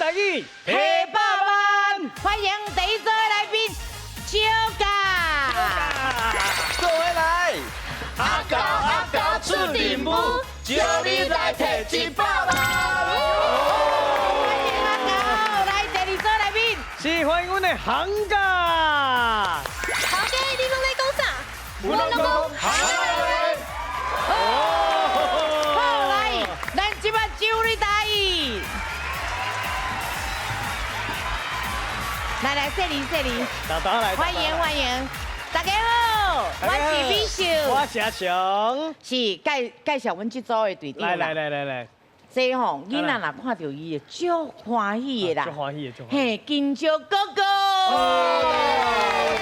台語提百萬，歡迎第一組的來賓招甲。做伙來，阿狗阿狗出任務，招你來提一百萬。歡迎阿狗，來第二組來賓，是歡迎阮的行家。頭家，你攏咧講啥？阮攏講行來。好來，咱這擺招你台。來來，說你說你，大家來，歡迎歡迎，大家好，我是美秀，我是阿雄，是介介紹阮這組的隊長來來來來來，這吼囡仔若看著伊會足歡喜的啦，足歡喜的，足歡喜。嘿，金蕉哥哥，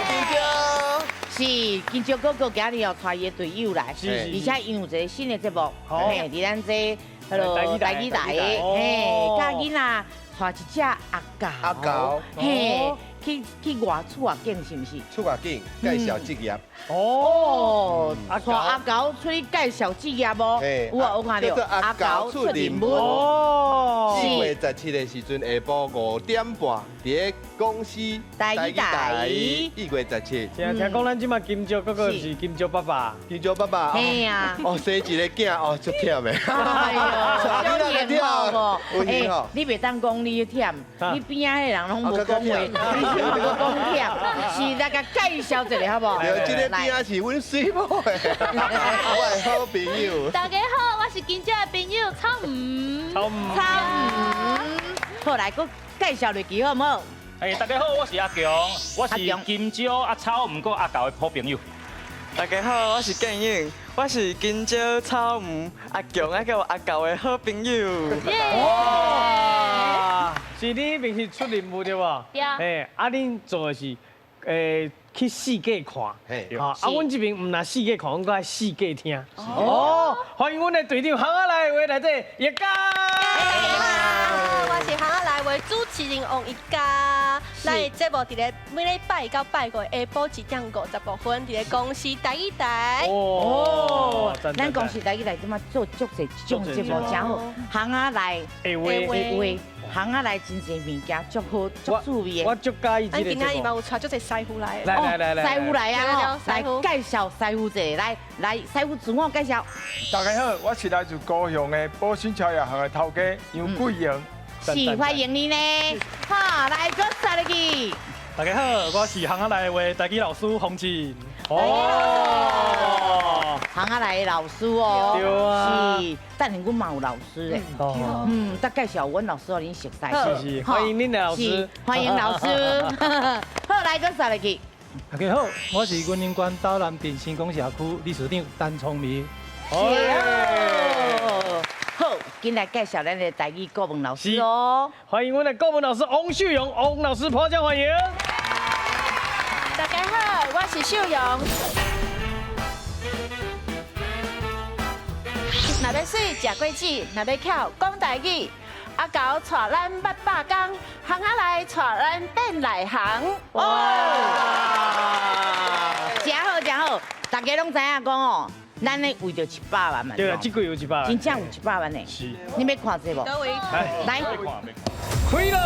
金蕉，是金蕉哥哥今日哦帶伊的隊友來，是而且𪜶有一個新的節目，嘿，佇咱這彼囉台語台的，嘿，教囡仔帶一隻阿狗，阿狗，嘿，去去外厝仔景是毋是？厝仔景介紹職業。哦，帶阿狗出去介紹職業哦，有啊，有看著阿狗出任務。哦，4月17的時陣，下晡5點半，佇咧公司台語台。4月17。聽聽講，咱這馬金蕉哥哥是金蕉爸爸，金蕉爸爸。嘿啊。哦，生一个囝哦，足忝的。哎呦，足忝哦。欸，你袂當講你忝，你邊仔彼个人攏無講話，你只嘛閣講忝，是來共介紹一下好無？對，這個邊仔是阮水某的，我的好朋友。大家好，我是金蕉的朋友草吳。草吳。草吳。好，來，閣介紹落去好無？哎，大家好，我是阿強，我是金蕉阿草吳閣阿狗的好朋友。大家好，我是建勇，我是金蕉草吳阿強啊，佮阿狗的好朋友。哇！是你平時出任務對無？對啊。嘿，啊，恁做的是，去四界看。吼，啊，阮這邊毋但四界看，阮閣愛四界聽。哦。歡迎阮的隊長巷仔內話內底葉嘉。我是巷仔內話主持人王一嘉。咱的節目佇咧每禮拜一到拜五下晡1點55分，佇咧公視台語台。哦，咱公視台語台這馬做足濟這種節目，真好。巷仔內話，話，巷仔內真濟物件，足好，足趣味的。我足佮意這個節目。咱今仔日嘛有帶足濟師傅來。來來來來，師傅來啊！來介紹師傅者，來來，師傅自我介紹。大家好，我是來自高雄的寶新超業行的頭家楊桂榮。是，歡迎你呢。好，來，閣殺入去。大家好，我是巷仔內話台語老師洪靜。哦，巷仔內的老師哦，對啊，是，等下阮嘛有老師的。嗯，得介紹阮老師予恁熟悉。是是，歡迎恁的老師，歡迎老師。好，來，閣殺入去。大家好，我是雲林縣斗南鎮成功社區理事長陳聰明。好，緊來介紹咱的台語國文老師哦。歡迎阮的國文老師王秀蓉，王老師拍掌歡迎。大家好，我是秀蓉。若欲媠，食果子；若欲巧，講台語。阿狗帶咱捌百工，巷仔內帶咱變內行。哇！真好，真好，大家攏知影講哦。咱咧為著一百萬嘛，對啊，這季有一百萬，真正有一百萬呢。是，你欲看這無？來，開囉！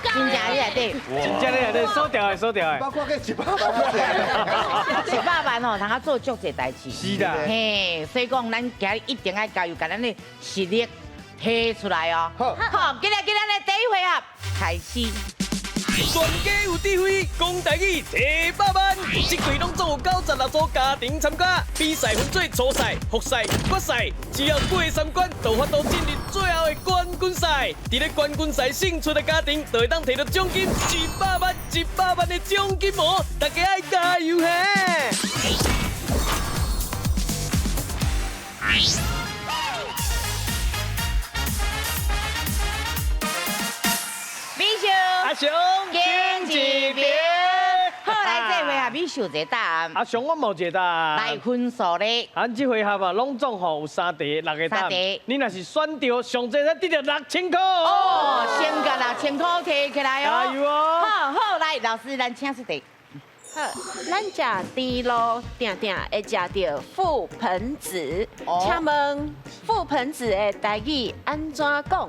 真正你內底，真正你內底，鎖掉的，鎖掉的。包括個一百萬，一百萬哦，通啊做足濟代誌。是啦。嘿，所以講咱今日一定愛加油，共咱的實力提出來哦。好，好，今日今日的第一回合開始。全家有智慧，講台語提百萬。這季攏總有96組家庭參加，比賽分做初賽、複賽、決賽，只要過三關，就有法度進入最後的冠軍賽。佇咧冠軍賽勝出的家庭，就會當提著獎金一百萬、一百萬的獎金哦！大家愛加油嘿！美秀，阿雄，敬一爿。好，來這回合美秀一個答案。阿雄，我嘛有一個答案。來分數咧。咱這回合啊，攏總吼有三題，六個答案。三題。你若是選著，上濟才得著6000箍。哦，先共6000箍提起來哦。加油哦！好好，來，老師，咱請出題。好，咱食甜露定定會食著覆盆子，請問覆盆子的台語按怎講？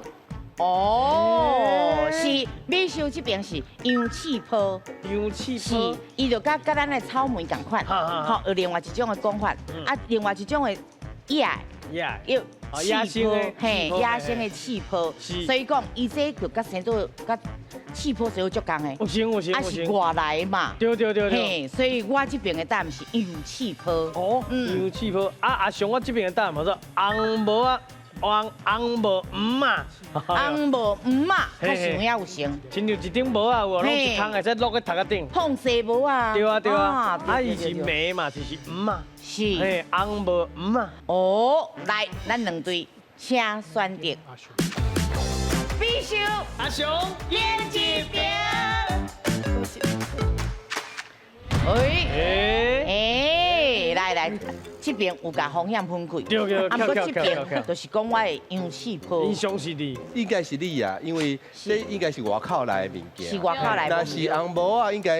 哦，是美秀這邊是洋刺泡，洋刺泡，是，伊就佮佮咱的草莓仝款，吼，有另外一種的講法，啊，另外一種的野，野，刺泡，嘿，野生的刺泡，所以講伊這就佮生做佮刺泡是有足仝的，有成有成，啊是外來的嘛，對對對對，嘿，所以我這邊的答案是洋刺泡，哦，洋刺泡，啊阿雄我這邊的答案叫做紅帽仔。紅紅帽黃仔，紅帽黃仔，較像也有成。親像一頂帽仔有無？攏一空會使落去頭殼頂。膨西帽啊。對啊對啊，啊伊是梅嘛，就是黃仔。是。嘿，紅帽黃仔。哦，來，咱兩隊請選擇。美秀，阿雄，演一邊。哎，哎，來來。這邊有共風險分開，啊，毋過這邊就是講我的洋刺泡。印象是你，應該是你啊，因為這應該是外口來的物件。是外口來的。若是紅帽仔，應該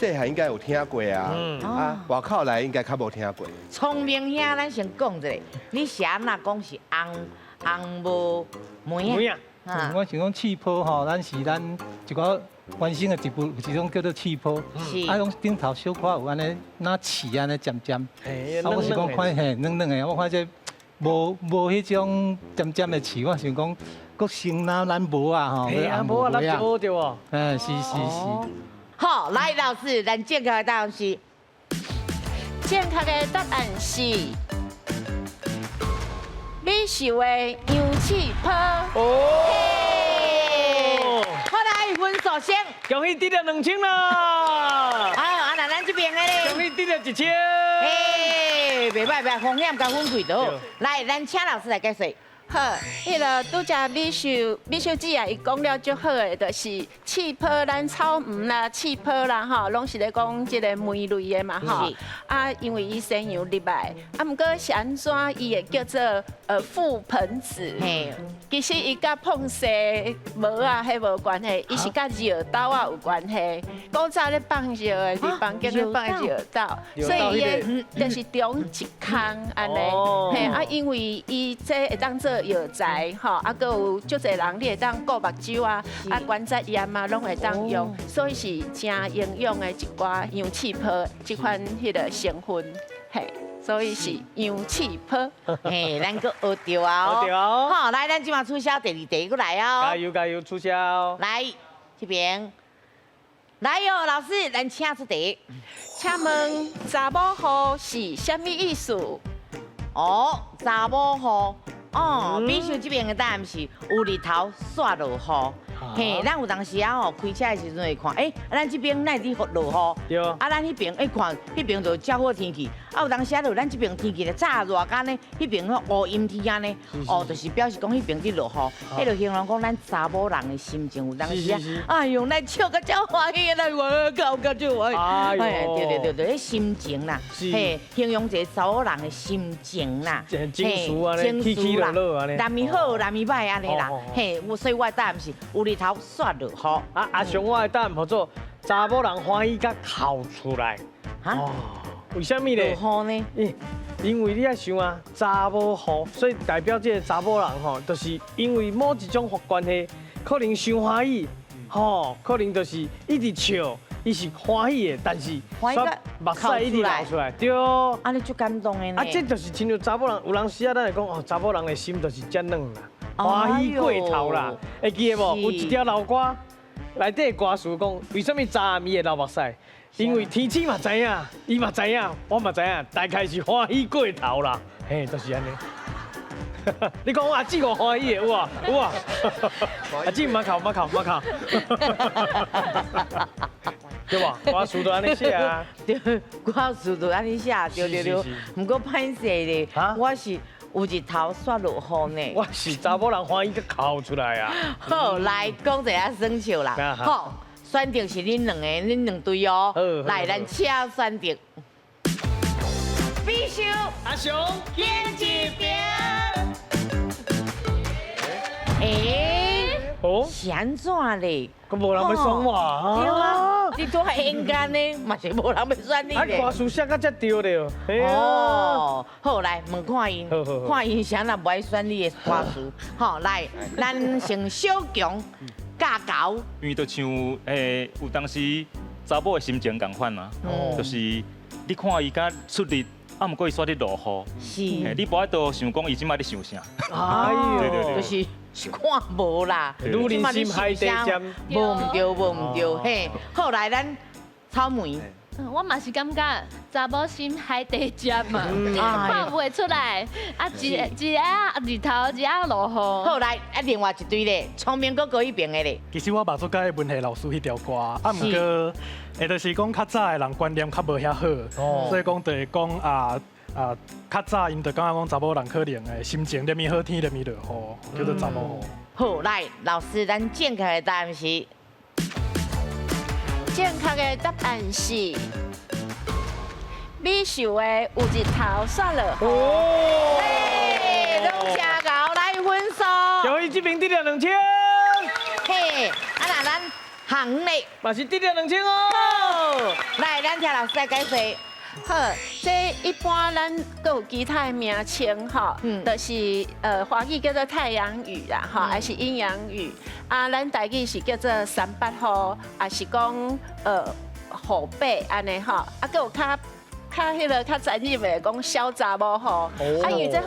細漢應該有聽過啊。啊，外口來應該較無聽過。聰明兄，咱先講一下，你是按怎講是紅紅帽梅仔？我想講刺泡吼，咱是咱一寡原生的植物，有一種叫做刺泡，啊，攏頂頭小可有按呢，若刺按呢尖尖，啊，我是講看嘿軟軟的，我看這無無彼種尖尖的刺，我想講，閣生若咱無啊吼，紅帽仔咱做對無？嗯，是是是。好，來老師，咱正確的答案是，正確的答案是。美秀的洋刺泡。哦，好來，分數先，恭喜得了2000啦！啊，啊，那咱這邊的咧，恭喜得了1000。哎，袂歹袂歹，風險共分開就好。來，咱請老師來解說。好，彼个拄才美秀美秀姊啊，伊講了足好的，就是刺泡咱草莓啦、刺泡啦，吼，攏是咧講這个莓類的嘛，吼。啊，因為伊生洋入來，啊，毋過是按怎伊會叫做覆盆子？嘿，其實伊佮膨西帽仔彼無關係，伊是佮尿豆仔有關係。古早咧放尿的，佇房間咧放尿豆，所以伊的就是長一空按呢。嘿，啊，因為伊這會當做藥材吼，啊，閣有足濟人，你會當顧目睭啊，啊，關節炎啊，攏會當用，所以是誠營養的一寡洋刺泡這款彼个成分，嘿，所以是洋刺泡。嘿，咱閣學著啊，學著啊！好，來，咱這馬取消第二題，閣來哦。加油加油，取消。來，這邊，來喲，老師，咱請出題。請問查某雨是啥物意思？哦，查某雨。哦，美秀這邊的答案是有日頭煞落雨。嘿，咱有當時啊吼，開車的時陣會看，欸，咱這邊哪會佇落雨？對。啊，咱彼邊欸看，彼邊就較好天氣。啊，有當時啊，就咱這邊天氣咧，早熱甲呢，彼邊吼烏陰天按呢，哦，就是表示講彼邊佇落雨。彼就形容講咱查某人的心情，有當時啊，哎喲，咱笑甲遮歡喜，咱我哭甲足歡喜。哎呦，對對對對，彼心情啦，嘿，形容一個查某人的心情啦，情緒按呢，起起落落按呢，若暝好，若暝歹按呢啦，嘿，所以我的答案是有日頭煞落雨。啊，阿雄，我的答案叫做查某人歡喜甲哭出來。哈？為啥物咧？落雨呢？因為你愛想啊，查某雨，所以代表這個查某人吼，就是因為某一種關係，可能傷歡喜，吼，可能就是一直笑，伊是歡喜的，但是目屎一直流出來，對。按呢足感動的呢。啊，這就是親像查某人，有當時啊，咱會講哦，查某人的心就是遮軟啦，歡喜過頭啦。會記得無？有一條老歌，內底歌詞講，為啥物昨暗伊會流目屎？因為天主嘛知影，伊嘛知影，我嘛知影，大概是歡喜過頭啦，嘿，就是按呢。你講我阿姊夠歡喜的，有啊有啊。阿姊毋哭毋哭毋哭。對無？歌詞就按呢寫啊。對，歌詞就按呢寫，對對對。毋過歹勢咧，我是有日頭煞落雨呢。我是查某人歡喜閣哭出來啊。好，來講一下耍笑啦。好。選擇是恁兩個，恁兩隊哦。來，咱請選擇。美秀、阿雄、演一邊。欸，哦，是按怎咧？閣無人欲選我。對啊，你拄在阴间呢，嘛是无人欲选你咧。啊，歌词写甲遮对咧。哦，好，来问看𪜶，看𪜶啥人无爱选你的歌词。好，来，咱先小强教狗。因为就像有当时查某的心情仝款啊，就是你看伊敢出日，啊，毋过伊煞咧落雨，是，你无爱度想讲伊这摆咧想啥？哎呦，对对对，就是是看无啦，女人心海底针，无毋对，无毋对，嘿。后来咱草莓，我嘛是感觉查某心海底针嘛，看袂出来，啊一一下日头，一下落雨。后来啊，另外一队咧，聪明哥哥彼边的咧。其实我嘛足佮意文系老师彼条歌，啊，毋过，会就是讲较早的人观念较无遐好，所以讲就会讲啊较早𪜶就感觉讲查某人可能的心情连绵好天连绵落雨，叫做查某雨。好，来老师，咱正确的答案是，正确的答案是，美秀的有日头煞落雨。哦，嘿，拢真𠢕来分数。恭喜这边得了2000。嘿，啊那咱行咧，嘛是得了2000哦。来，咱听老师来解说。好，这一般咱阁有其他的名称吼，就是华语叫做太阳雨啦，吼，还是阴阳雨。啊，咱台语是叫做三八雨，也是讲雨白按呢吼。啊，阁有较较彼个较专业的讲小查某雨，啊，因为这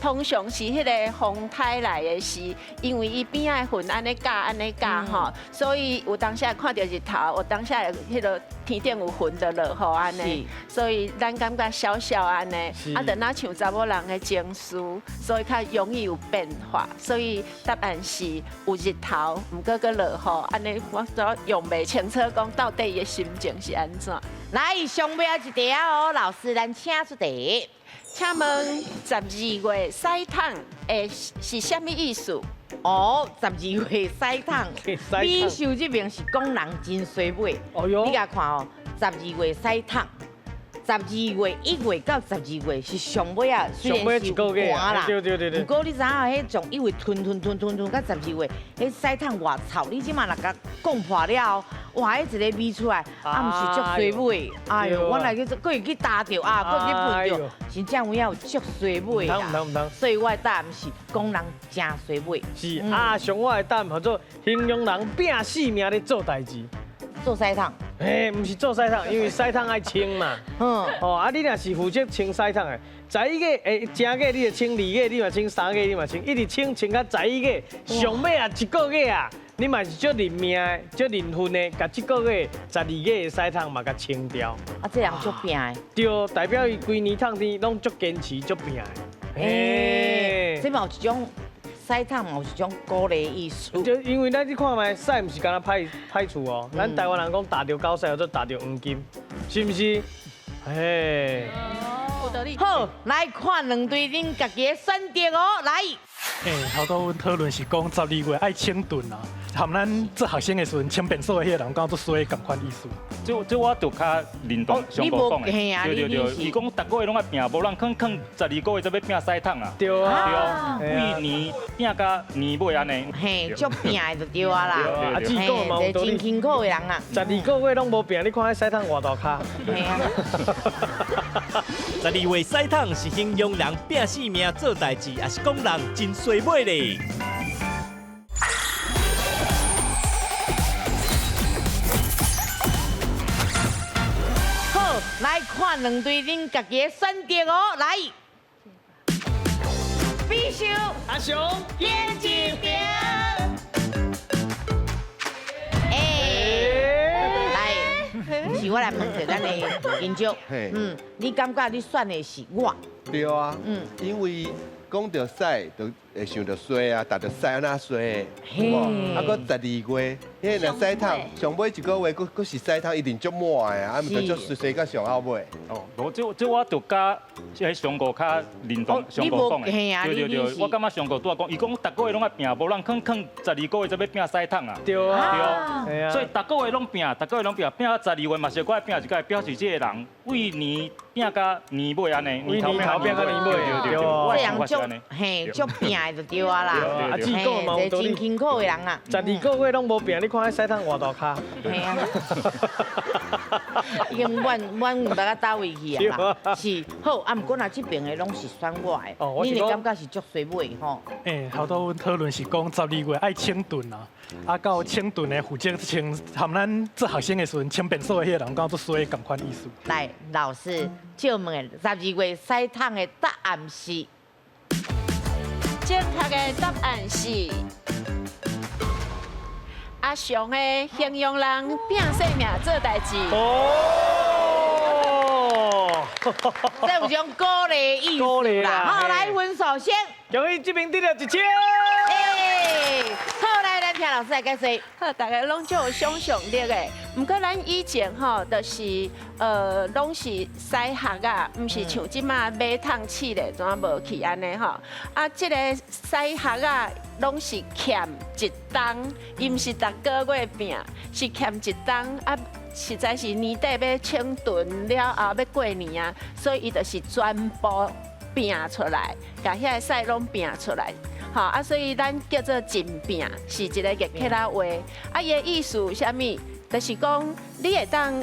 通常是彼个风台来的时，因为伊边仔的云按呢夹按呢夹吼，所以有当时会看著日头，有当时会彼个天顶有云就落雨按呢，所以咱感觉小小按呢，啊，就若像查某人的情绪，所以较容易有变化。所以答案是有日头，毋过阁落雨，按呢我都用袂清楚讲到底伊的心情是按怎。来，上尾一题哦，老师，咱请出题。请问12月屎桶的是啥物意思？哦，12月屎桶，美秀这边是讲人真衰尾。哦哟，你共看哦，12月屎桶，12月1月到12月是上尾啊，虽然是寒啦，对对对对。毋过你知影彼从1月吞吞吞吞吞到12月，彼屎桶偌臭，你这马若共讲破了后，哇，彼一个味出来，啊，毋是足衰尾，哎呦，我来去做，阁会去踏著啊，阁去闻著，真正有影有足衰尾啦。毋通毋通。所以我的答案是讲人真衰尾。是啊，上我的答案叫做形容人拼死命咧做代志。做屎桶？嘿，毋是做屎桶，因为屎桶爱清嘛。哦，啊，你若是负责清屎桶的，11个，正月你就清，2月你嘛清，3月你嘛清，一直清清到11个，上尾啊一个月啊，你嘛是足认命的，足认份的，共这个月12个的屎桶嘛共清掉。啊，这人足拼的。对，代表伊规年桶天拢足坚持、足拼的。嘿，这嘛有一种。屎桶嘛有一种鼓励意思。就因为咱去看觅屎，毋是干焦歹歹处哦。咱台湾人讲踏著狗屎，叫做踏著黄金，是毋是？嘿。有道理。好，来看两队恁家己的选择哦，来。头拄阮讨论是讲12月爱清炖啊，含咱做学生的时阵清便所的彼个人，敢做衰仝款意思。这我就较认同上哥讲的，对对对，伊讲逐个月拢爱拼，无人肯囥12个月才欲拼屎桶啊。对啊，对，为年拼到年尾按呢。嘿，足拼的就对啊啦。啊，志哥嘛有道理。真辛苦的人啊。12个月拢无拼，你看彼屎桶偌大跤。嘿啊。12月屎桶是形容人拼死命做代志，抑是讲人真衰尾咧？好，来看两队恁家己的选择哦，来。美秀、阿雄、眼镜片。来，是我来问一下咱的金蕉，你感觉你选的是我？对啊，因为讲著屎，就会想著衰啊，踏著屎按怎衰，有无？啊，阁12月，彼个若屎桶，上尾一个月，阁阁是屎桶，一定足满的啊，啊，毋就足衰衰到上后尾。哦，无这这我就佮迄上个较认同上个讲的，对对对，我感觉上个拄仔讲，伊讲逐个月拢爱拼，无人肯囥12个月才欲拼屎桶啊。对啊，对，所以逐个月拢拼，逐个月拢拼，拼到12月嘛是阁爱拼一摆，表示这个人为年拼到年尾按呢，年头拼到年尾，对对对。这人足安呢。嘿，足拼的就对啊啦。啊，志哥嘛有道理。真辛苦的人啊。12个月拢无拼，你看彼屎桶偌大跤。嘿啊。已经满满毋知到佗位去啊啦。是，好，啊，毋过若这边的拢是选我的，你的感觉是足衰尾吼？欸，头拄阮讨论是讲12月爱清炖啊，啊到清炖的负责穿，含咱做学生的时阵清便所的彼个人，敢足衰仝款意思。来，老师，借问的12月屎桶的答案是？正确的答案是阿雄的形容人拼性命做代志。哦，这有种鼓励意思啦。好，来，分数先。恭喜这边得了1000。哎，好，来，咱听老师来解释。好，大家拢足有想象力的。毋过咱以前吼，就是拢是屎壳啊，毋是像这马马桶试咧，怎无去按呢吼？啊，这个屎壳啊，拢是欠一冬，伊毋是逐个月拼，是欠一冬啊。实在是年底欲清囤了后欲过年啊，所以伊就是全部拼出来，共遐个屎拢拼出来。吼啊，所以咱叫做尽拼，是一个月客仔话。啊，伊的意思啥物？就是讲你会当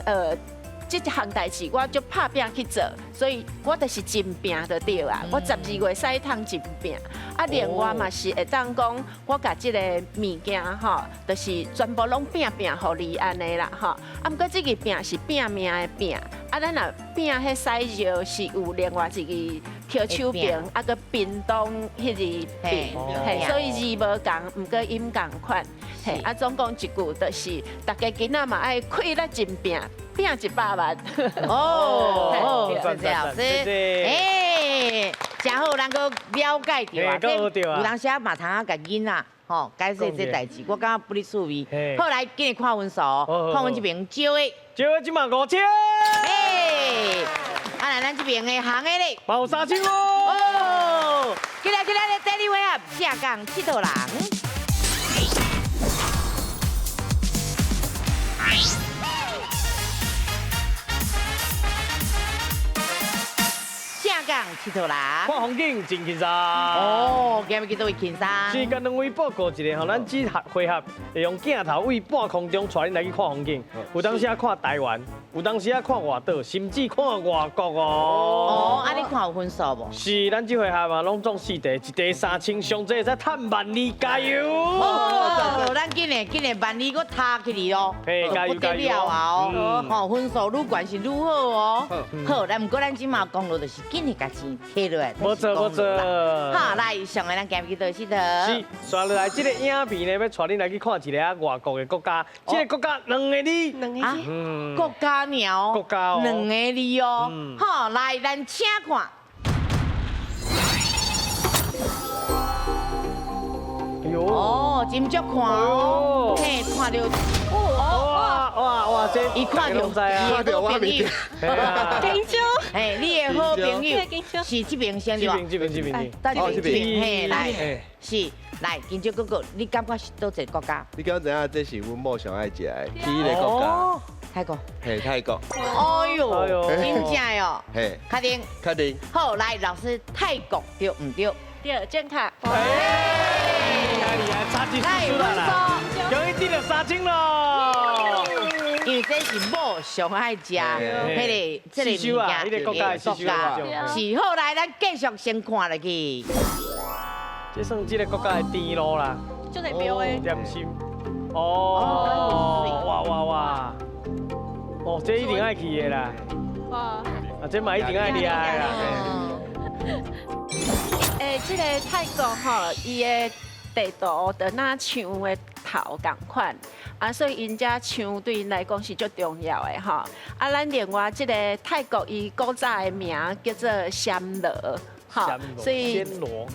这项代志我就拍拼去做，所以我就是尽拼就对啊。我12月屎桶尽拼。啊，另外嘛是会当讲，我共这个物件吼，就是全部拢拼拼予你按呢啦吼。啊，毋过这个拼是拼命的拼。啊，咱若拼彼屎尿是有另外一个提手边，啊，阁屏东彼个拼，嘿，所以字无仝，毋过音仝款。嘿，啊，总共一句就是，大家囡仔嘛爱开力尽拼，拼100万。哦，谢谢老师。哎，真好，咱阁了解著啊。有当时嘛通啊，共囡仔吼解释这代志，我感觉不哩趣味。好，来，紧来看分数，看阮这边少的，少的这嘛5000。哎，啊来，咱这边的行的咧，嘛有3000哦。起来起来，来，第二回合，正港𨑨迌人。正港𨑨迌人，看风景真轻松。哦，今日去佗位轻松？是，共两位报告一下吼，咱这回合会用镜头位半空中带恁来去看风景。有当时啊看台湾，有当时啊看外岛，甚至看外国哦。哦，啊，你看有分数无？是，咱这回合嘛，拢总4题，一题3000，上济会使趁12000，加油！哦，咱紧嘞，紧嘞，12000阁踢起去咯，加油不得了啊哦！吼，分数愈悬是愈好哦。好，咱毋过咱这马功劳就是紧去共钱提落来。无错无错。好，来，上个咱今日去佗位佚佗？是，刷落来这个影片呢，欲带恁来去看一个啊外国的国家。这个国家两个字。两个字。国家尔。国家哦。两个字哦。好，来，咱请看。哦，真足看哦，嘿，看著，哇哇哇，这伊看著看著我面，紧张，嘿，你的好朋友是这边先对吧？这边这边这边，嘿，来，是，来，紧张哥哥，你感觉是佗一个国家？你敢知影这是阮某上爱食的，去彼个国家？泰国。嘿，泰国。哎呦，真正哦。嘿，确定。确定。好，来，老师，泰国对毋对？对，正确。厉害，差一丝丝啦！终于得了3000咯。因为这是某上爱食，彼个这个物件，彼个国家的国家是。好，来，咱继续先看落去。这算这个国家的甜路啦。就得标的。点心。哦，哇哇哇！哦，这一定爱去的啦。哇！啊，这嘛一定爱掠的啦。欸，这个泰国吼，伊的地图就若象的头仝款，啊，所以𪜶遮象对𪜶来讲是足重要的吼。啊，咱另外这个泰国伊古早的名叫做暹罗。吼，所以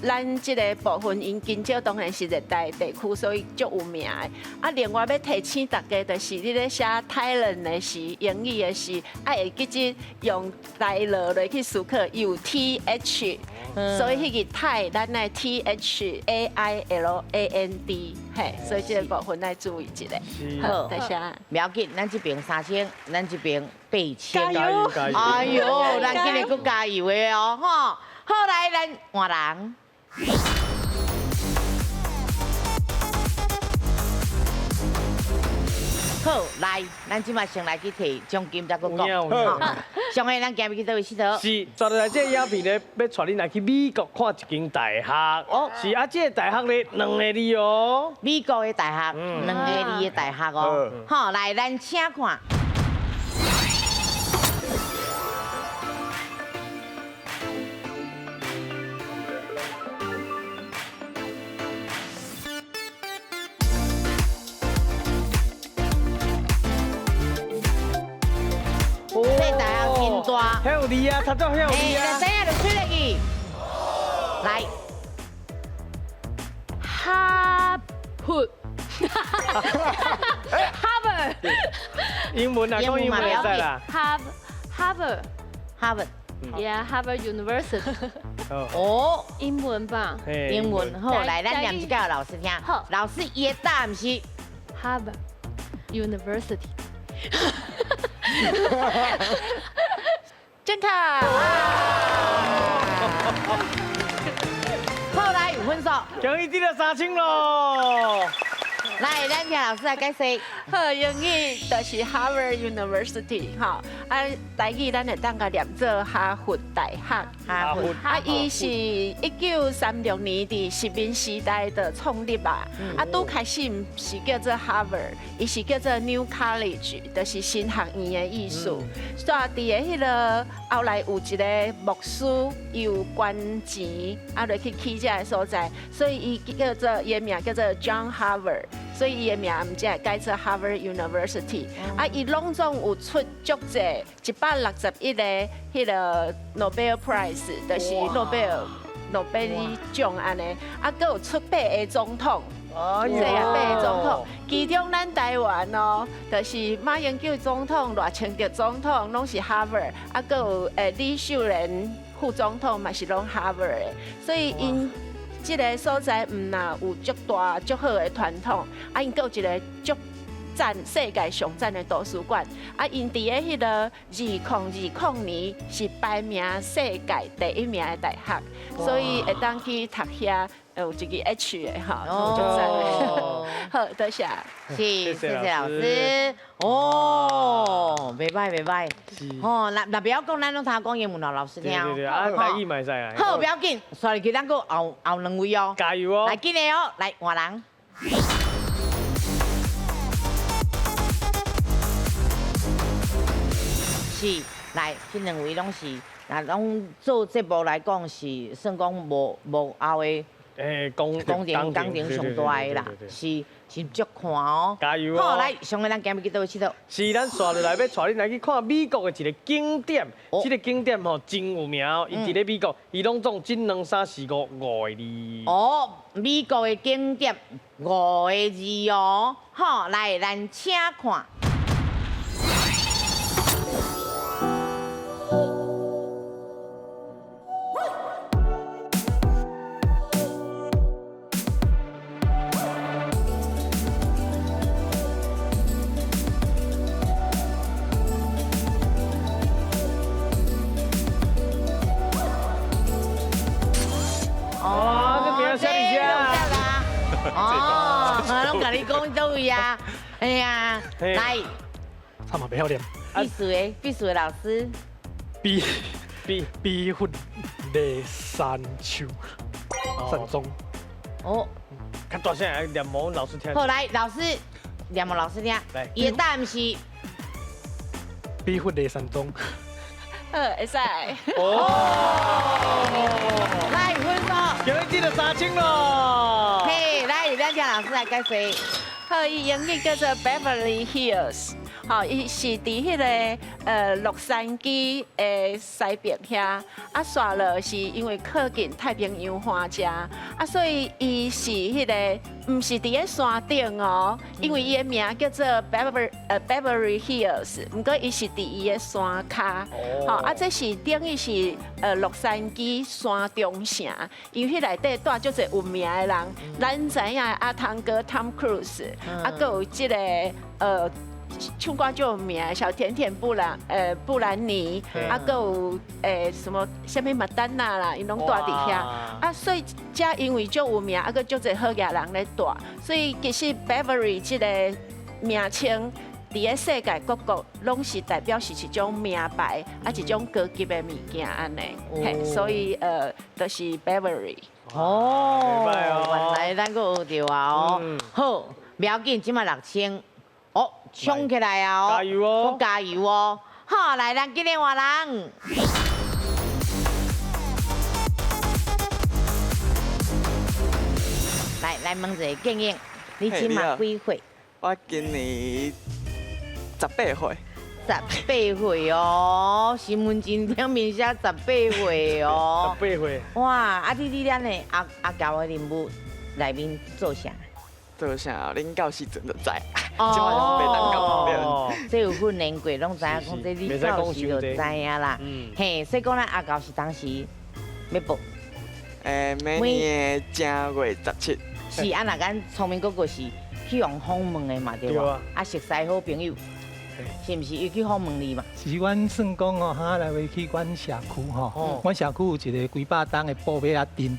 咱这个部分𪜶金蕉当然是热带地区，所以足有名的。啊，另外欲提醒大家，就是你咧写 Thailand 的时，英语的时，爱会记得用台罗落去思考，有 T H，所以彼个泰咱爱 T H A I L A N D，嘿，所以这个部分爱注意一下。好，多谢。不要紧，咱这边3000，咱这边8000。加油！哎呦，咱今日阁加油的哦，吼！好，来，咱换人。好，來，咱這馬先來去提獎金，再閣講。上個咱今日去佗位𨑨迌？是，接落來這個影片咧，欲帶恁來去美國看一間大學。哦，是啊，這個大學咧兩个字哦。美國的大學，兩个字的大學哦。好，來，咱請看。這大學真大，遐有字啊，讀到遐有字啊。等下就吹落去。來，哈佛，哈佛，英文啊，講英文會使啦。哈哈佛，哈佛，Yeah，Harvard University。哦，英文吧。英文好，來，咱念一遍予老師聽。好，老師伊的答案是 Harvard University。正確。好，來有分數。恭喜得了3000咯。來，咱請老師來解釋。好，英語就是 Harvard University 吼，啊，台語咱會當共念做哈佛大學。哈佛。啊，伊是1936年佇殖民時代的創立啊。啊，拄開始毋是叫做 Harvard，伊是叫做 New College，就是新學院的意思。煞佇个彼个後來有一個牧師，伊有捐錢啊，落去起這个所在，所以伊叫做伊的名叫做 John Harvard。所以伊的名毋才會改做 Harvard University。啊，伊攏總有出足濟161個彼个 Nobel Prize，就是諾貝爾諾貝爾獎按呢。啊，閣有出八个總統，是啊，八个總統。其中咱台灣哦，就是馬英九總統、賴清德總統攏是 Harvard，啊，閣有李秀蓮副總統嘛是攏 Harvard 的，所以𪜶。這个所在毋若有足大足好的傳統，啊，𪜶閣有一个足讚世界上讚的圖書館，啊，𪜶佇个彼个2020年是排名世界第一名的大學，所以會當去讀遐有一个 H 的吼，足讚。好，多謝。是，謝謝老師。哦，袂歹袂歹。吼，若若袂曉講，咱攏通講英文予老師聽。對對對，啊，台語嘛會使啊。好，不要緊，煞入去咱閣後後兩位哦。加油哦！來，緊的哦，來換人。是，來，這兩位攏是，若攏做節目來講是算講無無後的。工工程工程上大的啦，是是足看哦。加油哦！好，來，上个咱今日去佗位𨑨迌？是咱紲落來欲帶恁來去看美國的一個景點，這個景點吼真有名哦，伊佇咧美國，伊攏總這兩三四五五個字。哦，美國的景點五個字哦，好，來，咱請看。哦，這名寫佇遮。哦，我攏共你講佗位啊？哎呀，來，差嘛袂曉念。必須的，必須的老師。比比比佛利山丘山莊。哦，較大聲來念予老師聽。好，來，老師念予老師聽。來，伊的答案是比佛利山莊。好，會使。哦，來分數。今日得了3000咯。嘿，來，咱請老師來解釋。好，伊英語叫做 Beverly Hills。吼，伊是佇彼个洛杉磯的西邊遐，啊，煞落是因為靠近太平洋岸遮，啊，所以伊是彼个毋是佇咧山頂哦，因為伊的名叫做 Beverly Hills，毋過伊是佇伊的山跤，吼，啊，這是等於是洛杉磯山中城，因為彼內底住足濟有名的人，咱知影阿湯哥 Tom Cruise，啊，閣有這个。唱歌足有名，小甜甜布兰布兰妮，啊，阁有什么啥物麦丹娜啦，𪜶攏蹛佇遐。啊，所以遮因為足有名，啊，閣足濟好額人咧蹛，所以其實 Beverly 這个名稱，佇咧世界各國攏是代表是一種名牌，啊，一種高級的物件按呢，嘿，所以就是 Beverly。哦，原來咱閣學著啊哦，好，不要緊，這擺6000，哦，衝起來啊哦，加油哦，加油哦，好，來，咱今日換人。來來問一个建議，你這擺幾歲？我今年18歲。18歲哦，身份證頂面寫十八歲哦。十八歲。哇，啊你咱的阿阿猴的任務內面做啥？做啥？恁到時陣就知。哦，這有訓練過，攏知影講這你到時就知影啦。嘿，所以講咱阿猴是當時欲報。明年的正月17。是啊，若咱聰明哥哥是去予訪問的嘛，對無？啊，熟似好朋友，是毋是？伊去訪問你嘛？是，阮算講吼，哈來回去阮社區吼，阮社區有一個幾百棟的布馬仔鎮，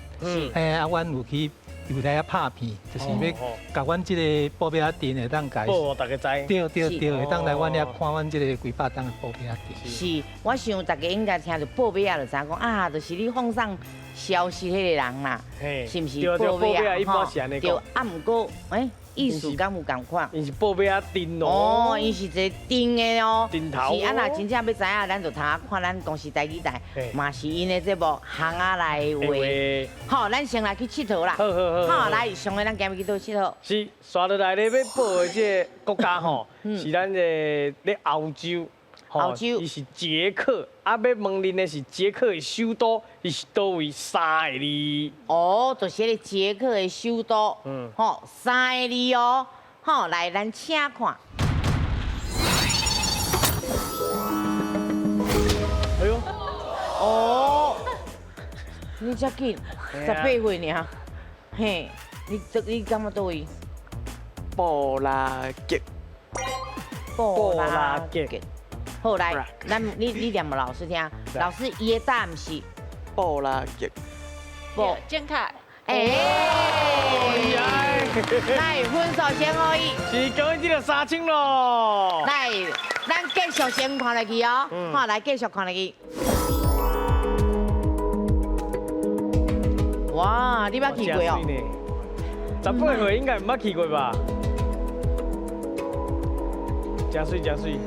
嘿啊，阮有去有來遐拍片，就是欲共阮這個布馬仔鎮會當共報予大家知。對對對，會當來阮遐看阮這個幾百棟的布馬仔鎮。是，我想大家應該聽著布馬仔就知影講啊，就是你放送消息彼個人啦，是毋是？布馬仔一般是按呢講。對，啊，毋過，欸，意思敢有仝款？伊是布馬仔鎮哦。哦，伊是一个鎮的哦。鎮頭。是啊，若真正欲知影，咱就通看咱公視台語台，嘛是𪜶的節目《巷仔內話》。好，咱先來去𨑨迌啦。好好好。好，來，上个咱今日去佗𨑨迌？是，紲落來咧欲報的這个國家吼，是咱的咧歐洲。歐洲。伊是捷克，啊，欲問恁的是捷克的首都，伊是佗位三个字。哦，就是彼个捷克的首都，吼，三个字哦，好，來，咱請看。哎喲，哦，你遮緊，18歲爾，嘿，你感覺佗位？布拉格。布拉格。好，來，咱你念予老師聽，老師伊的答案是布拉格。布正確。欸，來，分數先予伊。是恭喜這個3000咯。來，咱繼續先看落去哦，好，來繼續看落去。哇，你捌去過哦？ 18歲應該毋捌去過吧？真媠真媠。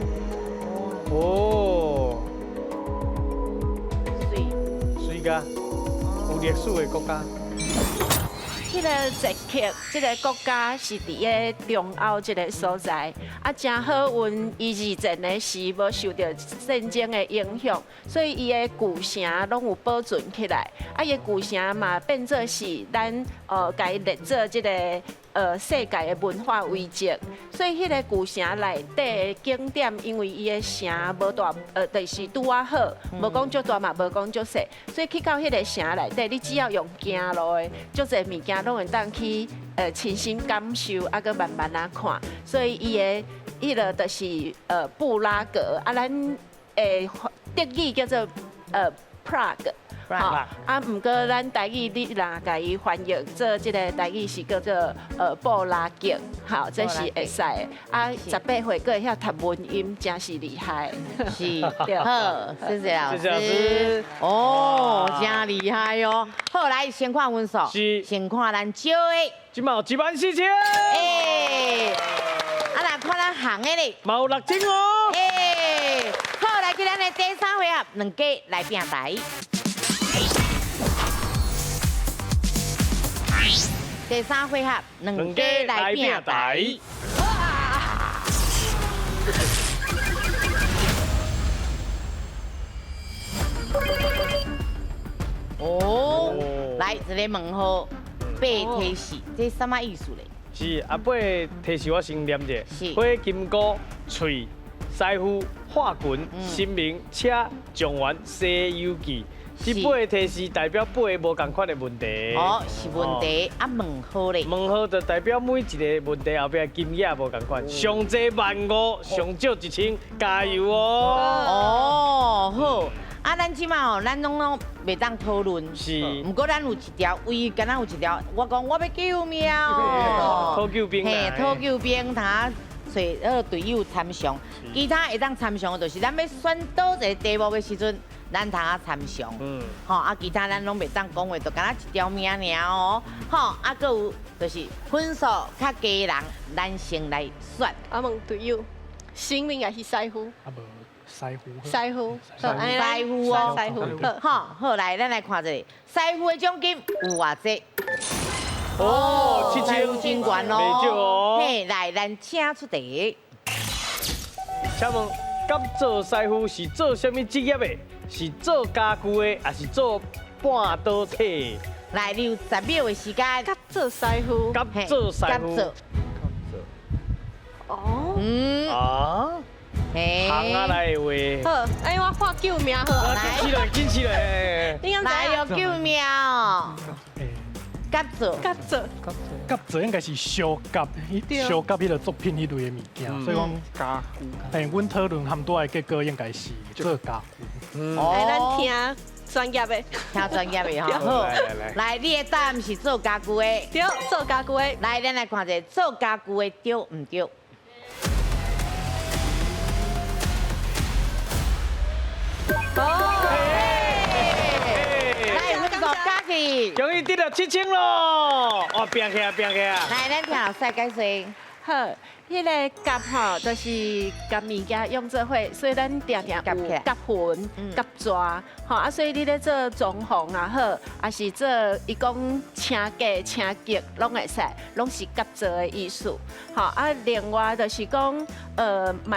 哦，媠，媠噶，有歷史的國家。彼个捷克這个國家是佇个中歐這个所在，啊，誠好運，伊二戰的時無受著戰爭的影響，所以伊的舊城攏有保存起來，啊，伊的舊城嘛變做是咱共伊列做這个世界的文化遺跡，所以彼个舊城內底的景點，因為伊的城無大，就是拄仔好，無講足大嘛，無講足細，所以去到彼个城內底，你只要用行路的，足濟物件攏會當去親身感受，啊，閣慢慢仔看。所以伊的彼个就是布拉格，啊，咱德語叫做Prague。啊，毋過咱台語你若共伊翻譯做這个台語是叫做布拉格，好，這是會使的。啊，18歲閣會曉讀文音，真是厲害。是，好，謝謝老師。謝謝老師。哦，真厲害哦。好，來先看分數，是，先看咱少的。這擺有14000。欸，啊，若看咱行的咧，嘛有6000哦。欸，好，來去咱的第三回合，兩家來拼台。第三回合，兩家來拼台。哦，來一个問號，八提示，這啥物意思咧？是啊，八提示我先念者。是。火金姑、喙、師傅、化群、神明、車、狀元、西遊記。这八个提示代表八个无仝款的问题。哦，是问题啊，问号咧。问号就代表每一个问题后壁金额无仝款，上济1.5万，上少1000，加油哦！哦，好。啊，咱这马哦，咱拢拢袂当讨论。是。毋过咱有一条，唯一敢若有一条，我讲我欲救命哦。讨救兵。嘿，讨救兵，通揣彼个队友参详。其他会当参详的，就是咱欲选佗一个题目的时阵，咱通仔参详。吼啊，其他咱拢袂当讲话，就敢若一条命尔哦。吼，啊，阁有就是分数较低的人，咱先来选。啊，问队友，姓名抑是师傅？啊无。师傅，师傅，师傅哦，师傅，好，好来，咱来看一下，师傅的奖金有偌济？哦，7000，真悬哦。嘿，来，咱请出题。请问，甲做师傅是做啥物职业的？是做家具的，抑是做半导体？来，你有10秒的时间。甲做师傅，甲做师傅。哦。啊。行啊来的话，好，哎，我喊救命好，来，紧起来，紧起来，你敢来哟，救命！甲做，甲做，甲做应该是烧甲，烧甲彼个作品彼类的物件，所以讲家具。哎，阮讨论含拄的结果应该是做家具。来，咱听专业的，听专业的哈。好，来，你的答案是做家具的，对，做家具的。来，咱来看一下做家具的对毋对？哦，来，分数加起，终于得到7000咯！哇，拼起来，拼起来！来，咱听老师解释。好，彼个夹吼，就是夹物件用做伙，所以咱定定有夹魂、夹纸，吼啊，所以你咧做装潢也好，抑是做伊讲请假、请吉，拢会使，拢是夹做的意思。吼啊，另外就是讲，嘛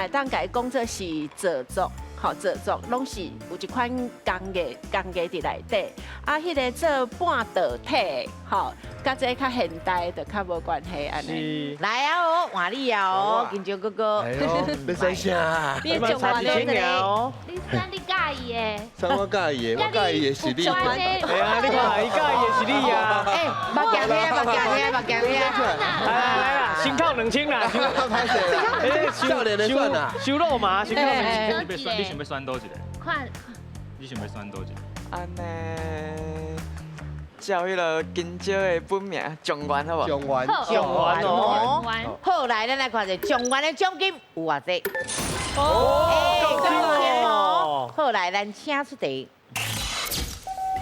会当共伊讲做是制作。好，制作拢是有一款工艺，工艺伫内底。啊，彼个做半导体，吼，佮这较现代就较无关系按呢。来啊哦，换你啊哦，紧张哥哥。欲选啥？你上悬的哦。你选你佮意的。选我佮意的，我佮意的是你。哎呀，你看，伊佮意的是你啊。哎，目镜听，目镜听，目镜听。来啦来啦，先扣2000啦。歹势啦。少年的算啦。收落嘛，先扣2000。你想欲选佗一个？看，你想欲选佗一个？按呢，照彼个金蕉的本名状元好无？状元，状元哦。好，来，咱来看一下状元的奖金有偌济？哦，9000哦。好，来，咱请出题。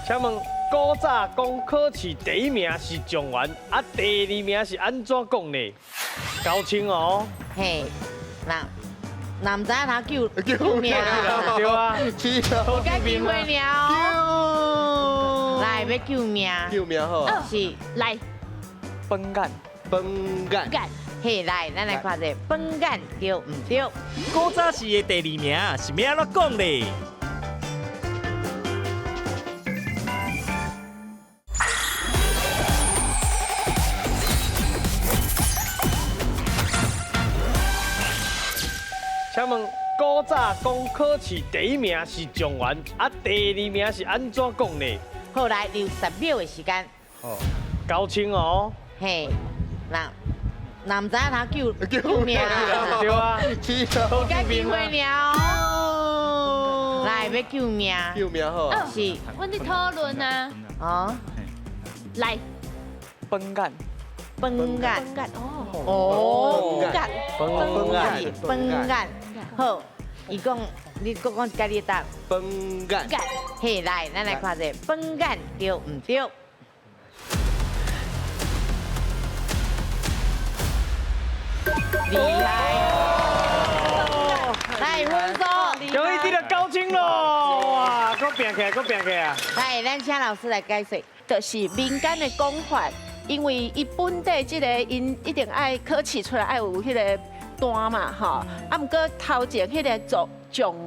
请问，古早讲考试第一名是状元，啊，第二名是按怎讲呢？9000哦。嘿，那。若毋知影通救救命啊！对啊，该机会了。来，欲救命！救命好。是，来。饭眼，饭眼。嘿，来，咱来看一下饭眼对毋对？古早时的第二名是欲按怎讲咧？请问，古早讲考试第一名是状元，啊，第二名是按怎讲呢？好，来，留10秒的时间。哦，9000哦。嘿，那若毋知影通救救命啊？对啊，该机会了。来，欲救命。救命好。是。阮伫讨论啊。哦。来。饭眼。饭眼。哦。饭眼。饭眼。好，伊讲，你阁讲一摆你答。饭眼。嘿，来，咱来看一下饭眼对毋对？厉害！来，分数。终于得到9000咯！哇，阁拼起来，阁拼起来。来，咱请老师来解释，就是民间的讲法，因为伊本底这个𪜶一定爱考试出来爱有彼个单嘛，吼。啊，毋过头前彼个状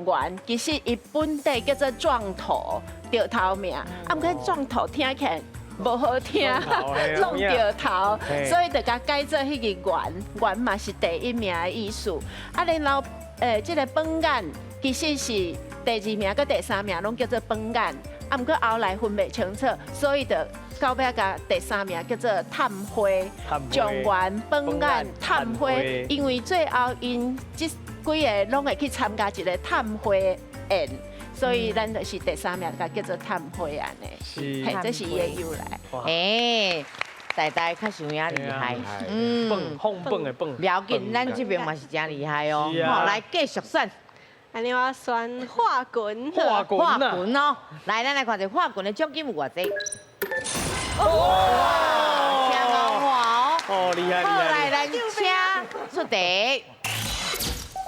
元，其实伊本底叫做状头，著头名。啊，毋过状头听起来无好听，弄著头，所以就共改做彼个元，元嘛是第一名的意思。啊，然后，这个饭眼其实是第二名佮第三名拢叫做饭眼。啊，毋过后来分袂清楚，所以就到尾共第三名叫做探花，状元、榜眼、探花，因为最后𪜶這幾个攏會去參加一个探花宴，所以咱就是第三名，共叫做探花按呢。是，嘿，這是伊的由來。欸，大大較想影厲害，嗯，放放的放。不要緊，咱這邊嘛是真厲害哦。好，來繼續選。按呢我選華群。華群華群哦，來，咱來看一下華群的獎金有偌濟。哇，真豪華哦。哦，厲害厲害。好，來，咱請出題。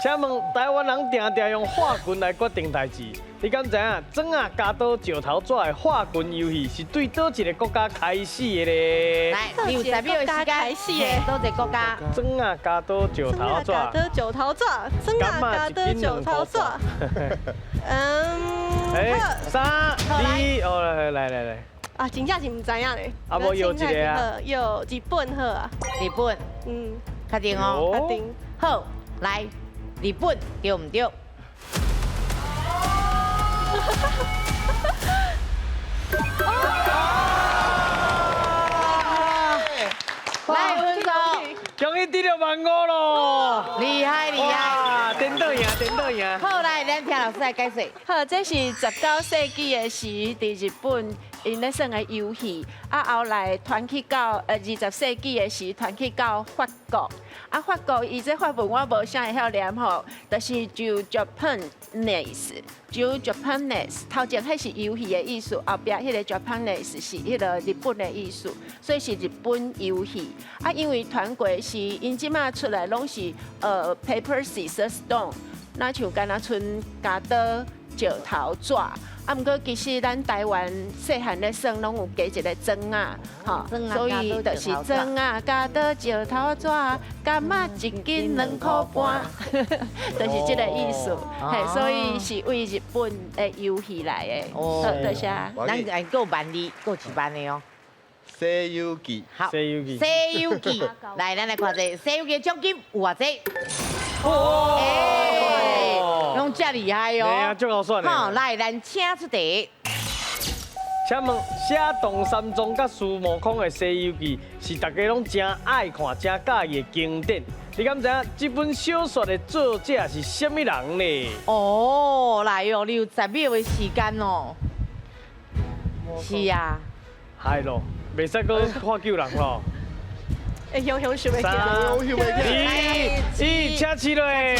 請問台灣人定定用畫拳來決定代誌，你敢知影？庄仔鉸刀石頭紙的畫拳遊戲是對佗一個國家開始的咧？來，你有10秒的時間。開始的，佗一個國家？庄仔鉸刀石頭紙。庄仔鉸刀石頭紙，庄仔鉸刀石頭紙。嗯。欸，3、2，哦，來來來來。啊，真正是毋知影咧。啊，無搖一个啊。搖日本好啊。日本。嗯。確定哦。確定。好，來。日本對毋對？來分數，終於得著15,000咯！厲害厲害！顛倒贏，顛倒贏！好，來，咱聽老師來解釋。好，這是19世紀的時，佇日本𪜶咧耍的遊戲，啊後來傳去到20世紀的時，傳去到法國。啊，法國伊這法文我無啥會曉念吼，就是就 Japanese，就 Japanese，頭前彼是遊戲的意思，後壁彼个 Japanese 是彼个日本的意思，所以是日本遊戲。啊，因為傳過是𪜶這馬出來攏是paper scissors stone，若像敢若賰鉸刀石頭紙。啊，毋過其實咱台灣細漢咧耍，攏有加一個庄仔，吼，所以就是庄仔鉸刀石頭紙，柑仔一斤2箍半，就是這個意思。嘿，所以是為日本的遊戲來的。哦，多謝。咱愛閣萬字，閣一萬的哦。《西遊記》。好，《西遊記》。《西遊記》，來，咱來看這《西遊記》獎金有偌濟？哦，攏遮厲害哦！對啊，足好選的。好，來，咱請出題。請問寫唐三藏佮孫悟空的《西遊記》是大家攏真愛看、真佮意的經典。你敢知影這本小說的作者是啥物人呢？哦，來哦，你有10秒的時間哦。是啊。係咯，袂使閣看救人咯。會雄雄想袂起來。 3、2、1，請起來。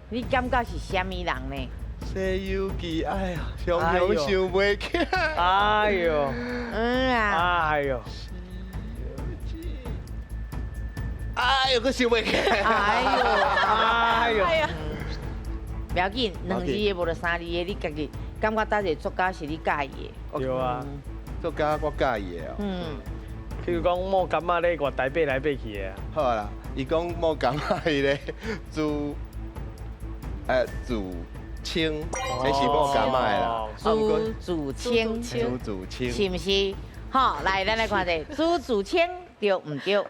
你感覺是啥物人呢？《西遊記》，哎呀，雄雄想袂起來。哎呦，嗯啊，哎呦，哎呦，閣想袂起來。哎呦，哎呦，不要緊，2字的無就3字的，你家己感覺佗一個作家是你佮意的？對啊，作家我佮意的哦。嗯。譬如講莫柑仔咧，月台爬來爬去的。好啦，伊講莫柑仔彼个朱，祖清，這是莫柑仔的啦。朱自清，朱自清，是毋是？好，來，咱來看者，朱自清對毋對？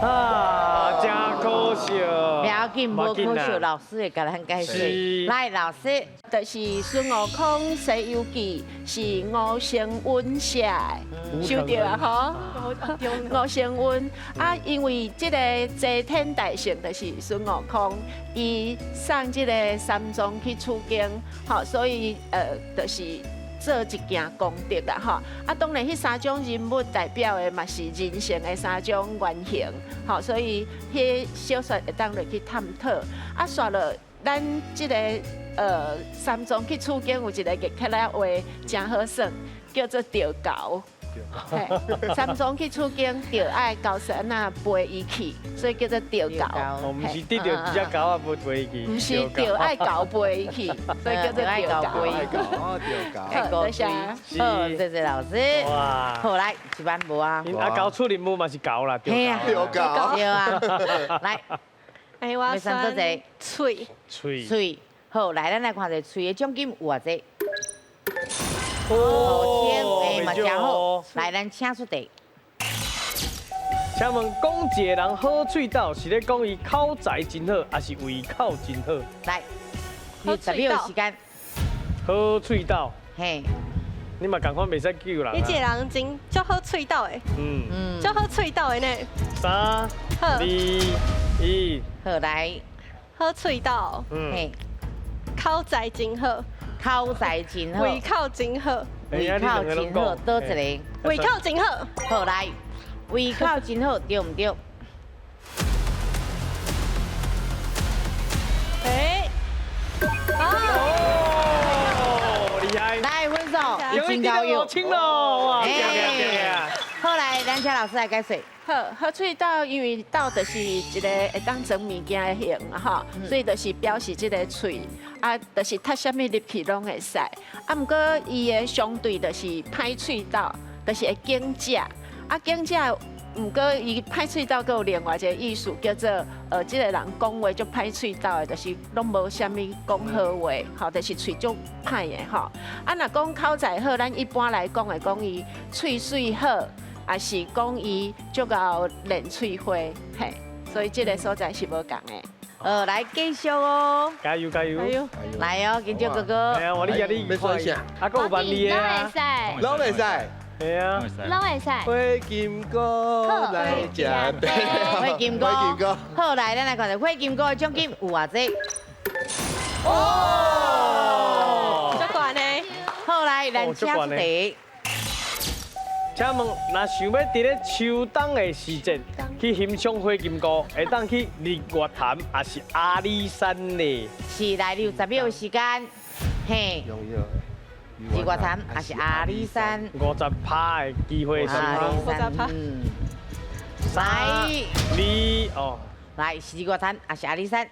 啊，真可惜。不要緊，無可惜，老師會共咱解釋。來，老師，就是孫悟空《西遊記》是吳承恩寫的，收著啊吼。吳承恩啊，因為這個齊天大聖就是孫悟空，伊送這個三藏去取經，吼，所以就是做一件功德啦，吼！啊，當然，彼3種人物代表的嘛是人性的3種原型，吼，所以彼小說會當落去探討。啊，煞落咱這個三藏去取經有一個客家話真好耍，叫做釣猴。三藏去取經，就愛猴神仔陪伊去，所以叫做釣猴。哦，毋是得著一隻狗啊，無陪伊去。毋是著愛猴陪伊去，所以叫做釣猴。哦，釣猴。好，多謝。好，謝謝老師。哇。好，來，一班無啊。阿狗出任務嘛是狗啦，釣猴。對啊。來。哎，我選喙。喙。喙。好，來，咱來看一下喙的獎金有偌濟。哦，嘛真好。來，咱請出題。請請問講一个人好喙斗，是咧講伊口才真好，抑是胃口真好？來，你10秒的時間。好喙斗。嘿。你嘛仝款袂使救人。你這个人真足好喙斗的。足好喙斗的呢。三、二、一。好來。好喙斗。嘿。口才真好。口才真好。胃口真好。胃口真好，佗一个？胃口真好。好來，胃口真好，對毋對？欸。哦，厲害！來，分數已經夠有。清咯，好來，咱請老師來解釋。好，好喙斗，因為斗就是一个會當裝物件的形嘛，吼，所以就是表示這个喙，啊，就是踢啥物入去攏會使。啊，毋過伊的相對就是歹喙斗，就是會揀食。啊，揀食，毋過伊歹喙斗閣有另外一个意思，叫做這个人講話足歹喙斗的，就是攏無啥物講好話，吼，就是喙足歹的吼。啊，若講口才好，咱一般來講會講伊喙水好。也是講伊足𠢕練喙花，嘿，所以這个所在是無仝的。來繼續哦，加油加油！來哦，金蕉哥哥。哎呀，我你家你欲選啥？啊，閣有萬里的啊，攏會使，係啊，攏會使。火金菇來食茶，火金菇，好來，咱來看下火金菇的獎金有偌濟？哦，足懸的。好來，咱請出題。請問，若想欲佇咧秋冬的時節去欣賞火金菇，會當去日月潭抑是阿里山呢？是，來，你有10秒的時間。嘿。日月潭抑是阿里山？50%的機會成功。50%。來。二哦。來，是日月潭抑是阿里山？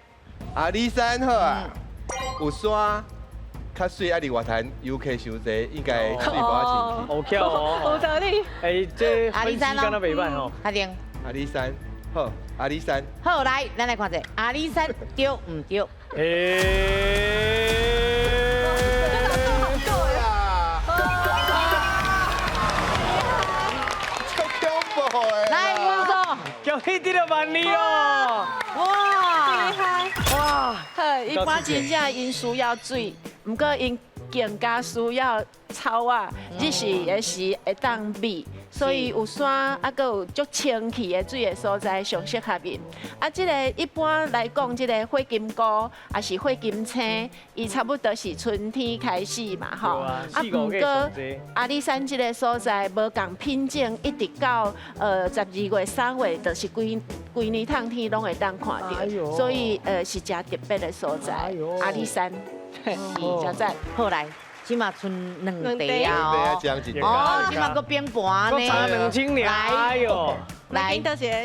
阿里山好啊，有山。較媠啊！日月潭遊客傷濟，應該媠無仔清氣。有巧哦，有道理。欸，這阿里山敢若袂䆀吼。確定。阿里山，好，阿里山。好，來，咱來看一下，阿里山對毋對？欸。足恐怖的。來，分數。恭喜得著萬里哦！哇，厲害！哇，好，一般真正𪜶需要水。毋過𪜶更加需要草仔，日時的時會當美，所以有山啊，閣有足清氣的水的所在上適合𪜶。啊，這个一般來講，這个火金菇抑是火金青，伊差不多是春天開始嘛，吼。啊，毋過阿里山這个所在無仝品種，一直到12月、3月，就是規年冬天攏會當看著，所以是誠特別的所在，阿里山。是，誠讚。好來，這馬賰兩題啊！哦，這馬閣變盤呢，差2000爾。哎喲，來，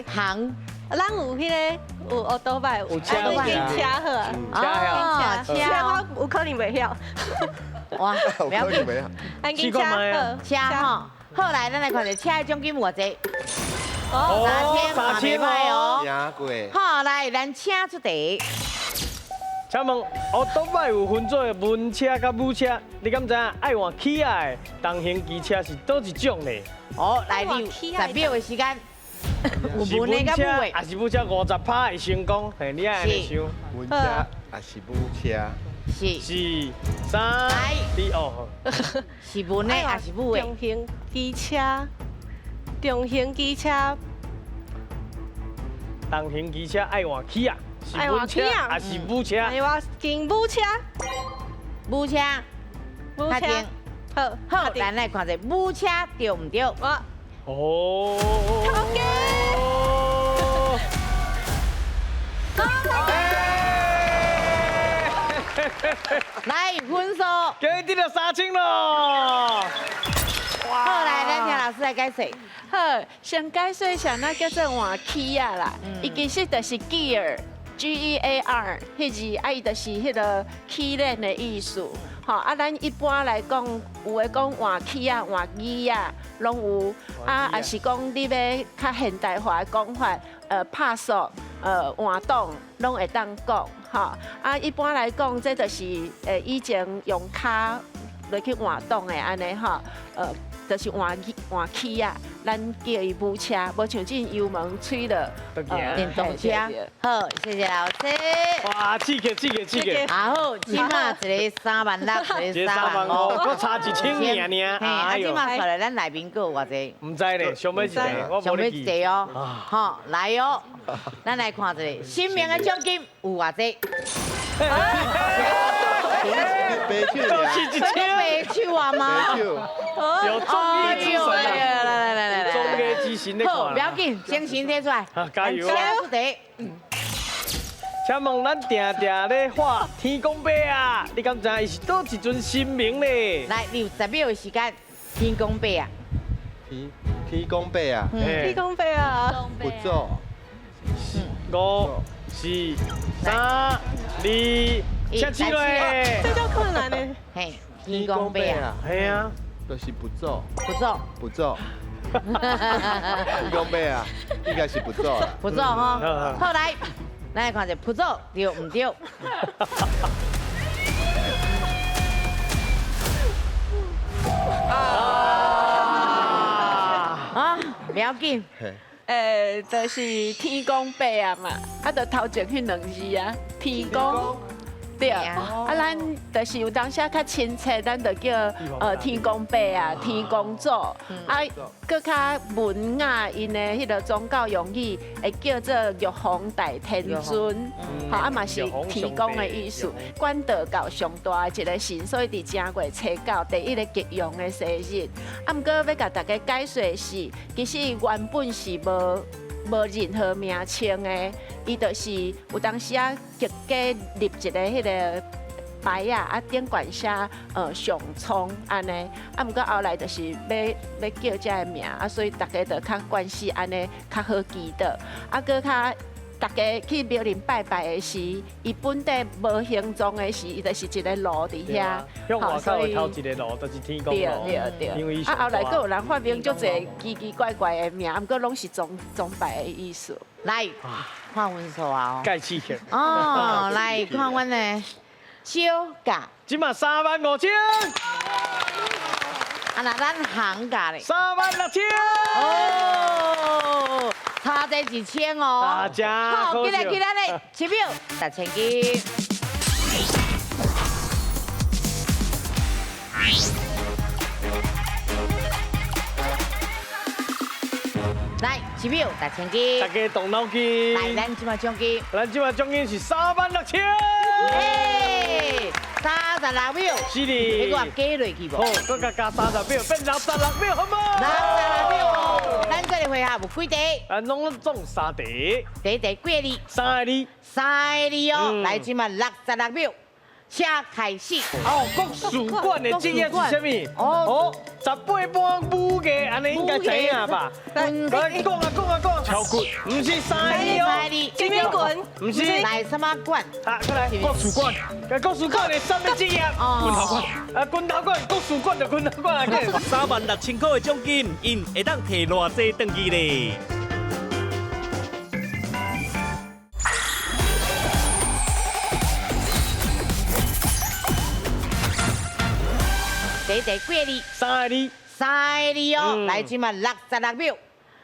行，咱有彼个有烏多擺，有車，車好啊，車，車我有可能袂曉。哇，不要緊，緊車好，車吼，好來，咱來看一下車的獎金有偌濟？哦，3000嘛袂䆀哦。好，來，咱請出題。請問，烏多擺有分做文車佮武車，你敢知影愛換起仔的重型機車是佗一種呢？哦，來，你有10秒的時間，有文的佮武的，抑是武車50%會成功？嘿，你愛按呢想？文車抑是武車？是是三二哦，是文的抑是武的？重型機車，重型機車，重型機車愛換起仔。是文車抑是武車？哎，我揀武車。武車，武車。好，好，咱來看一下武車對毋對？我。哦。頭家。來分數。今日得著3000咯。好，來，咱聽老師來解釋。好，先解釋啥那叫做換起仔啦？伊其實就是 gear。G E A R，彼字啊，伊就是彼个起链的意思。吼，啊，咱一般來講，有的講換起仔、換機仔，攏有。啊，抑是講你欲較現代化的講法，拍數、換擋，攏會當講。吼，啊，一般來講，這就是以前用跤落去換擋的按呢吼，就是換起換起仔。咱叫伊舞车，无像这油门吹了电动车。好，谢谢老师。哇，刺激刺激刺激！啊好，这马一个3万6，一个3万5，阁差1000尔尔。嘿，啊，这马出来，咱内面阁有偌济？毋知咧，上尾一个，上尾一个哦。好，来哦，咱来看一下，新明的奖金有偌济？白手，都是一千。白手啊吗？有忠义之神啊！来来来来来，忠义之神咧看。好，不要紧，精神提出来。加油！出题。请问咱定定咧喊天公伯啊，你敢知伊是佗一尊神明咧？来，你有10秒的时间，天公伯啊。天公伯啊。天公伯啊。不做。 5、4、3、2，下起来。这叫困难呢。嘿，天公伯啊。嘿啊。就是不做。不做。不做。天公伯啊，应该是不做啦。不做吼。好来，咱来看一下不做对毋对？啊，不要紧。就是天公伯啊嘛，啊，就头前彼两字啊，天公。对，啊，咱就是有当时较亲切，咱就叫天公伯啊、天公祖，啊，阁较文雅𪜶的彼个宗教用语，会叫做玉皇大天尊，吼，啊嘛是天公的意思。管道教上大的一个神，所以伫正月初九第一个吉祥的生日。啊，毋过欲共大家解说的是，其实原本是无任何名称的，伊就是有当时啊，特价立一个彼个牌仔，啊顶悬写上苍按呢，啊毋过后来就是欲叫这个名，啊所以大家就较惯势按呢较好记得，啊阁较大家去庙里拜拜的时，伊本底无形状的时，伊就是一个炉伫遐。向外口的头一个炉，就是天公炉。对对对。啊，后来阁有人发明足济奇奇怪怪的名，毋过拢是崇拜的意思。来，看分数啊！盖刺客。哦，来看阮的小价。这马3万5千。啊，那咱行价咧？3万6千。哦。差这1000哦，好，进来进来来，7秒，6000金。来，7秒，6000金。大家动脑筋。来，咱这马奖金。咱这马奖金是3万6千。哎，36秒。是的。你个加落去无？好，阁加30秒，变66秒，好无？66秒。咱这个回合有几题？咱拢总3题。第一题几个字？3个字。3个字哦。来，这马66秒，请开始。哦，国术馆的职业是啥物？哦，18般武艺，按呢应该知影吧？来，讲啊讲啊讲。敲骨，毋是3个字哦。金棍，毋是。来什么馆？啊，过来。国术馆。国术馆的啥物职业？拳头馆。啊，拳头馆，国术馆就拳头馆啊。3万6千块的奖金，𪜶会当提偌济转去咧？第一题几个字？3个字。 3个字哦，来，这马66秒，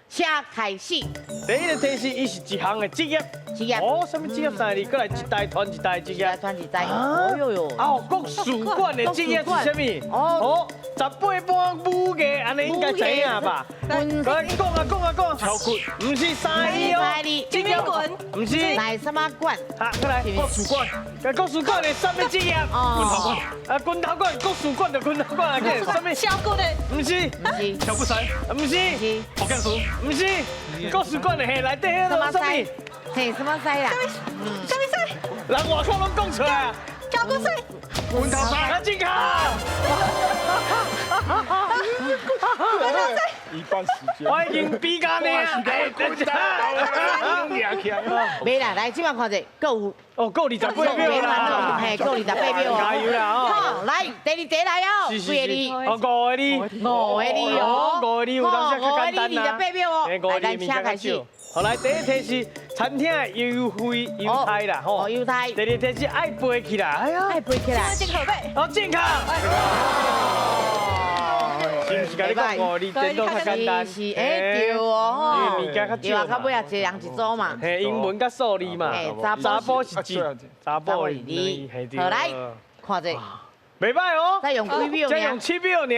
请开始。第一个提示，伊是一项的职业。职业。哦，啥物职业3个字？阁来一台传一台职业。一台传一台。哦哟哟。哦，国术馆的职业是啥物？哦，18般武艺，按呢应该知影吧？来，讲啊讲啊讲。敲骨，毋是3个字哦。金棍，毋是。来什么馆？啊，过来。国术馆。国术馆的啥物职业？拳头馆。啊，拳头馆，国术馆就拳头馆啊，啥物？敲骨的。毋是。毋是。敲骨师。毋是。福建师。毋是。国术馆的嘿，内底彼个啥物？嘿，什么师啦？什么师？人外口拢讲出来啊！敲骨师。拳头师。啊，正确。一半时间。我已经比较呢。没啦，来，这马看者，阁有。哦，阁28秒啦。嘿，阁28秒哦。加油啦！好，来，第二题来哦。几个字？哦，5个字。5个字哦。5个字有当时较简单啦。5个字28秒哦。来，咱请开始。好，来，第一题是餐厅的优惠优待啦，吼。优待。第二题是爱飞起来，哎呀，爱飞起来。正确。哦，正确。是毋是共你讲五个字颠倒较简单？是，哎对哦，因为物件较少嘛。对啊，较尾仔一个人一组嘛。嘿，英文佮数字嘛。查埔是一，查埔是二。好来，看者。袂歹哦，再用几秒？再用7秒尔，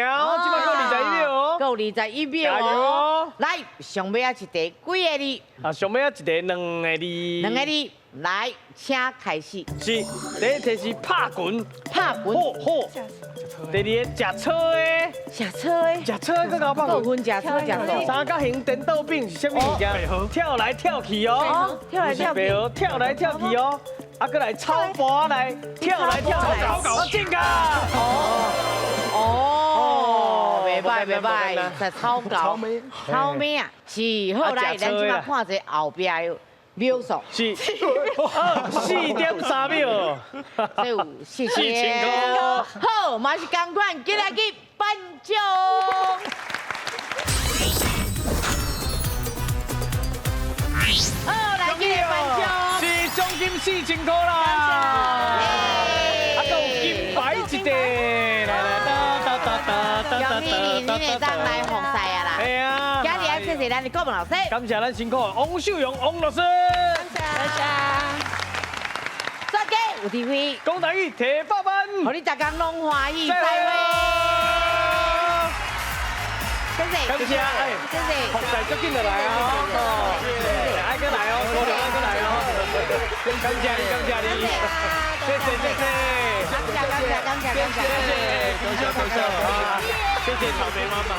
这摆阁21秒哦，阁21秒哦。来，上尾仔一题几个字？啊，上尾仔一题2个字。2个字，来，请开始。是，第一题是拍拳。拍拳。好好。第二个食草的。食草的。食草的，阁搞拍拳。分食草食素。三角形颠倒饼是啥物物件？跳来跳去哦。跳来跳去。跳来跳去哦。啊，阁来草盘来跳来跳去，啊进噶！哦，袂歹袂歹，在草稿，草尾啊，是好来，咱这摆看一下后壁的秒数，是4.3秒，这有4000块。好，嘛是仝款，进来去颁奖。好，来进来颁奖。奖金4000块啦！啊，阁有金牌一块，来来哒哒哒哒哒哒哒。你会当来复赛啊啦！系啊！今日爱谢谢咱的顾问老师，感谢咱辛苦王秀荣王老师，感谢。专家有智慧，讲台语提百万，予你逐工拢欢喜，再会。谢谢，感谢，哎，谢谢，复赛足紧就来哦，爱阁来哦，高雄爱阁来哦，感谢你，感谢你，谢谢谢谢，感谢感谢感谢感谢，谢谢，多谢多谢，谢谢草莓妈妈。